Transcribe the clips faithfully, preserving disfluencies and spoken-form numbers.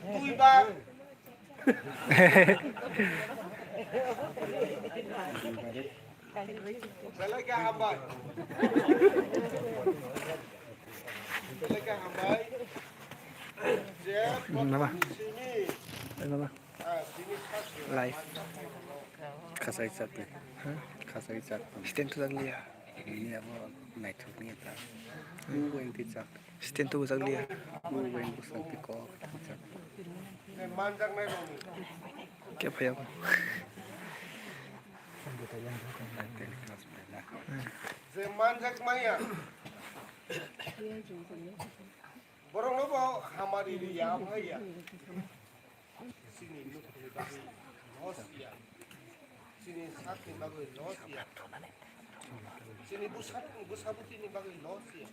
Duibar. Belai khe hambai. Belai khe hambai. Je Nama. Simi. Nama. Ah, simi sasi. Live. Khasai chatni. Khasai chatni. Stand to liya. Ini abo naithokni ta. Munggo engti chak. Stand to jak liya. Munggo engti chak. Khe phai abo. Je manjak maya. Borok no bo hamari ri ya, phai ya. Chini nukni bagwi loss ya. Chini sakni bagwi loss ya. Chini bwsa, bwsa bwtwini bagwi loss ya.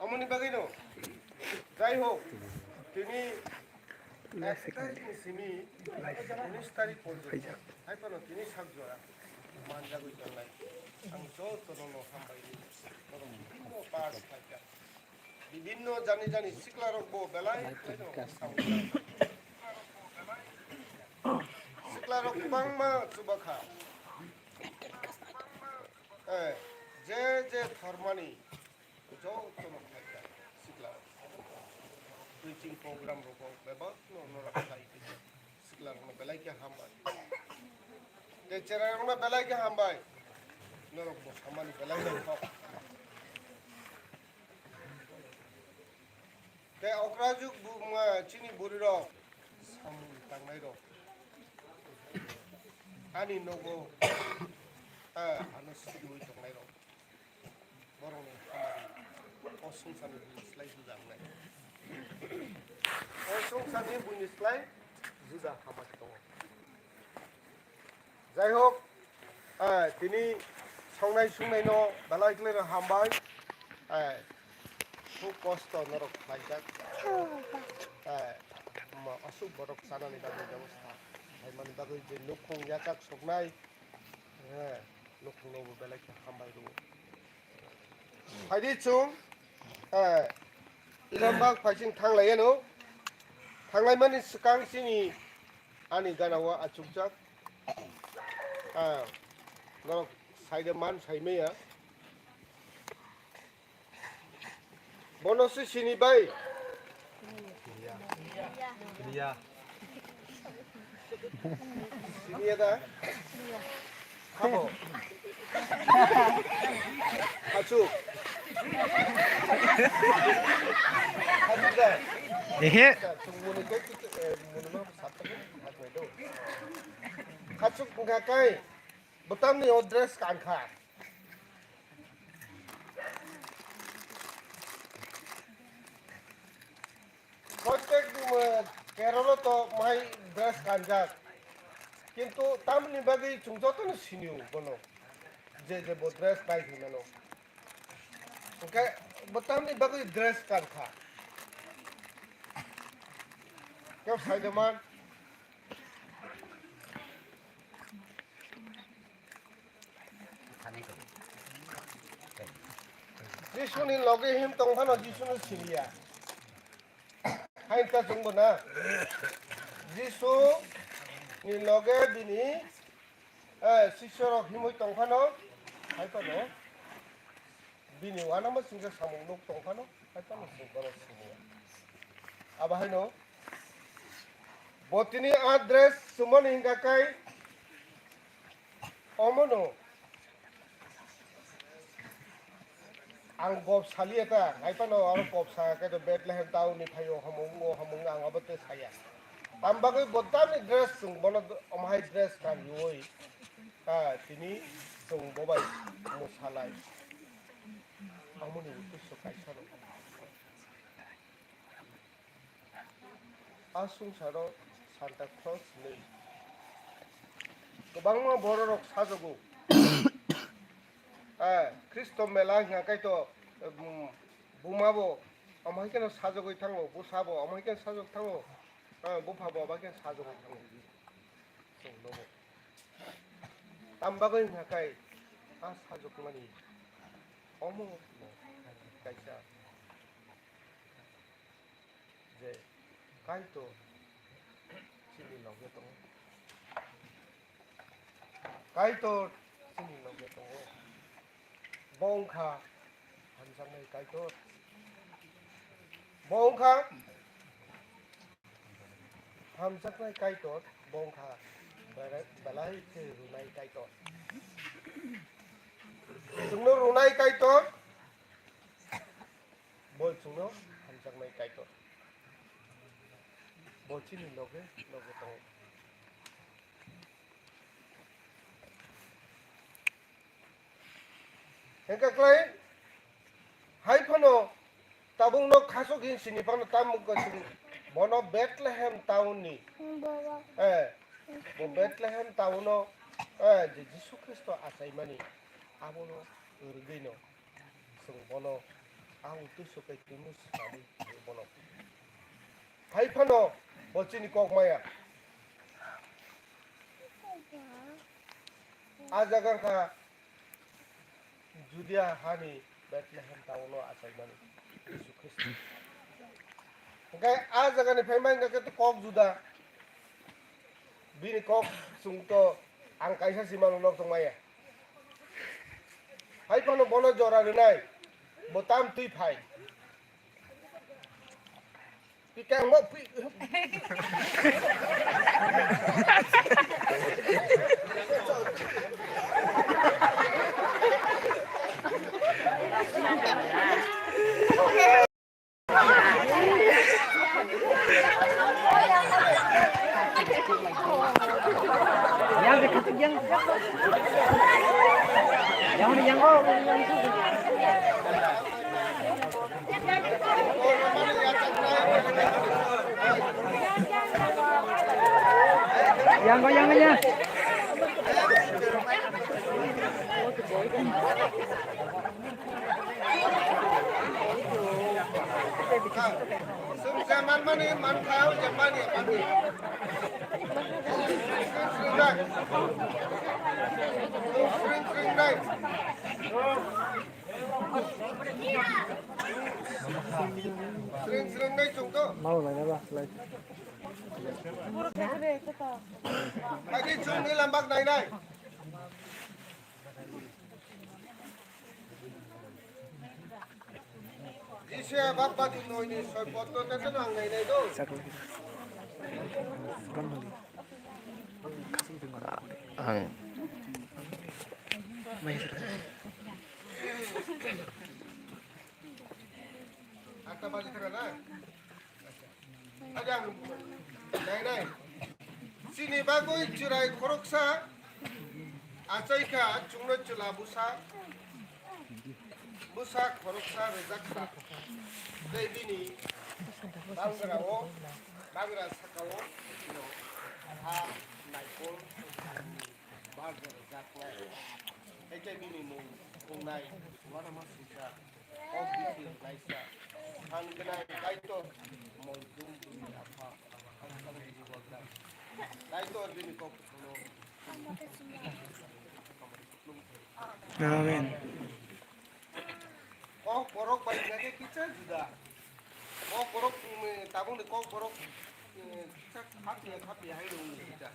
Amoni bagwi no. Jai hok. Tini Ek tarikh ni simi unis tarikh porjonto hai phano tini sak jora manjagwi tongnai. Ang jotono no hambai ri. Borok bibinno pass khlaikha. Bibinno jani jani siklarok bo belai kheno siklarok kwbangma chubakha. Eh, je je thormani Jotono khaikha sikla. Preaching program rogo bebak no norok khlai kha. Sikla rokno belai khe hambai. Tei cherai rokno belai khe hambai. Norok bo samani belai khe kok. Tei okra juk bu ma chini buri rok samung tangnai rok. Ani nogo, ah, ano sidiwi tongnai rok. Borokni hamari o swngcharni buini slai juda wngnai. O swngcharni buini slai juda hamari tongo. Jai hok, eh, tini songnai sungnaino belai khlaino hambai. Eh, khub kosto norok khlaijak. Eh, ma aswk borok chanani bagwi bebosta khlaimani bagwi je nukhung yachak soknai. Eh, nukhungno bo belai khe hambai rwo. Phaidi chwng, eh, Ilambak phaising thanglaiano. Thanglaimani swkang chini ani ganao achukjak. Ah, norok saida man saimaya. Bono se sini bai. Siniya. Siniya da? Habo. Hachu. Hachu da? Ehe. Chwng muni bai tu, eh, muni ma sapta ko hakmai do. Hachu wngkha kai. Bwtangni o dress kankha. Protek, um, Kerala to mai dress kanjak. Kintu tamni bagwi chwng jotono sinio bono. Je je bo dress bai hinmano. Hwnkhe bo tamni bagwi dress kankha. Kebo saidoman. Jisuni loge him tongphano Jisuni siliya. Hain ta chwngbo na. Jisu ni loge bini, eh, sisyorok himwi tongphano, hai phano. Bini uanama singsa samung nuk tongphano, hai phano chwng bono siliya. Abo haino. Bo tini a dress chumani hingka kai omono ang gop saliya ta, hai phano aro gop sa khe to Bethlehem town ni phaio hamung o hamung ang abo te saya. Tam bagwi bo tamni dress chwng bono omo hai dress kanwi, ah, tini chwng bo bai mwsalai. Amoni uddesyo kaisa rw. A swngcharo Santa Claus hinwi kwbangma bororok sajogo. Eh, Khristo mela hwnkha khe to, um, buma bo omo hai kheno sajogwi thango, bwsa bo omo hai kheno sajok thango, eh, bupha bo omo hai kheno sajogwi thango. Chwng nogo. Tam bagwi hwnkha khe a sajokmani Omo kaisa je Kaitor chini loge tongo. Kaitor chini loge tongo. Bo wngkha hamjaknai Kaitor. Bo wngkha hamjaknai Kaitor, bo wngkha bera-, belai khe rwnai Kaitor. Chwngno rwnai Kaitor, bo chwngno hamjaknai Kaitor. Bo chini loge loge tongo. Hingkha khlai, hai phano tabukno khasok hin sini phano tamo wngkha chwng bono Bethlehem town ni, eh, bo Bethlehem town o, eh, je Jisu Khristo achaimani abono rwgwino chwng bono a utui sokai twimo swkangwi bono. Hai phano bo chini kok maya. A jaga wngkha Judia hani Bethlehem town o achaimani Jisu Khristo. Hingkhe a jagani phaima hingkha khe kok juda. Bini kok chwngto ang kaisa simano nok tongmaya. Hai phano bono jora rwnai, bo tam twi phai. Pikang mo pi. Yang go, yang go, yang. Sumsa manmani mankha, jemani manmani. Sring sring dai. Sring sring dai. Sring sring dai chungto. Mau lai na ba, lai. Lagi chungni lambak nai nai. Jise bak bati noini soi potto tete nang nai nai do. Ang. Atta baji thara na? Ajang, nai nai. Chini bagwi chwrai khoroksa achaikha chwngno chwla bwsa, bwsa khoroksa rwjaksa. Tei bini bangrao, bangra sakao ha naikol barja rwjaknai. Tei bini mung wngnai uanama singsa. Kok bisi laisa, than gwnang Kaitor, moldum bini apha, ang tang bini wagra. Kaitor bini kok kuthukno. Amen. Kok borok bai hingkha khe kisa juda. Kok borok, mm, tabukni kok borok, eh, kisa khapya khapya hai rw kisa.